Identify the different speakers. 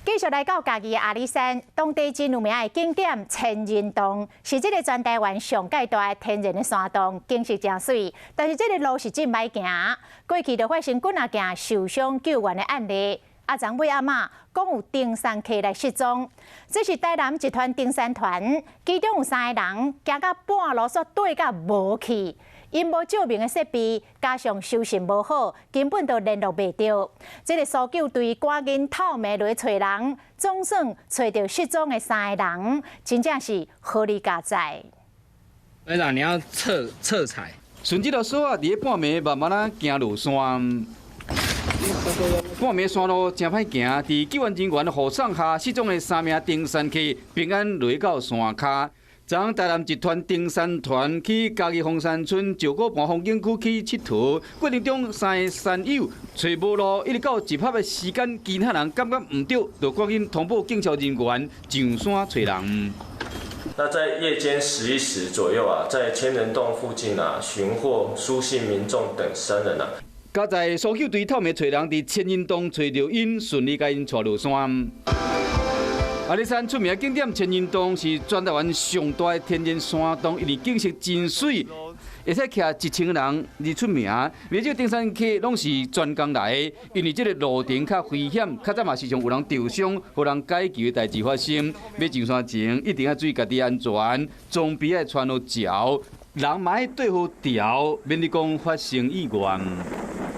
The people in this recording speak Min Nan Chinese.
Speaker 1: 繼續來到嘉義的阿里山，當地真有名的景點千人洞，是這个全台灣上蓋大的天然的山洞，景色誠媠。但是這个路是真䆀行，過去就發生幾若件受傷救援的案例。啊，昨尾暗仔閣有登山客來失蹤，這是台南一團登山團，其中有三个人行到半路煞綴甲無去。𪜶無照明的設備，加上收訊無好，根本就聯絡袂著。這个搜救隊趕緊透暝落去揣人，總算揣著失蹤的三个人，真正是好利佳哉。
Speaker 2: 隊長，你要側側踩。
Speaker 3: 順這條索仔佇咧半暝慢慢仔行落山。半暝山路誠歹行，佇救援人員護送下，失蹤的三名登山客平安落到山跤。昨昏台南一團登山團去嘉義鳳山村石鼓盤風景區去𨑨迌，過程中三个山友揣無路，一直到集合的時間，其他人感覺毋對，就趕緊通報警消人員上山揣人。
Speaker 4: 那在夜間11時左右啊，在千人洞附近啊，尋獲蘇姓民眾等三人啊。
Speaker 3: 佳哉搜救隊透暝揣人，佇千人洞揣著𪜶，順利共𪜶帶落山。阿里山出名的景點千人洞是全台灣上大的天然山洞，因為景色真媠，會使徛1000人而出名。袂少登山客攏是專工來的，因為這个路程較危險，較早嘛時常有人受傷、予人解救的代誌發生。欲上山前一定愛注意家己安全，裝備愛穿好潮，人嘛愛綴好調，免得講發生意外。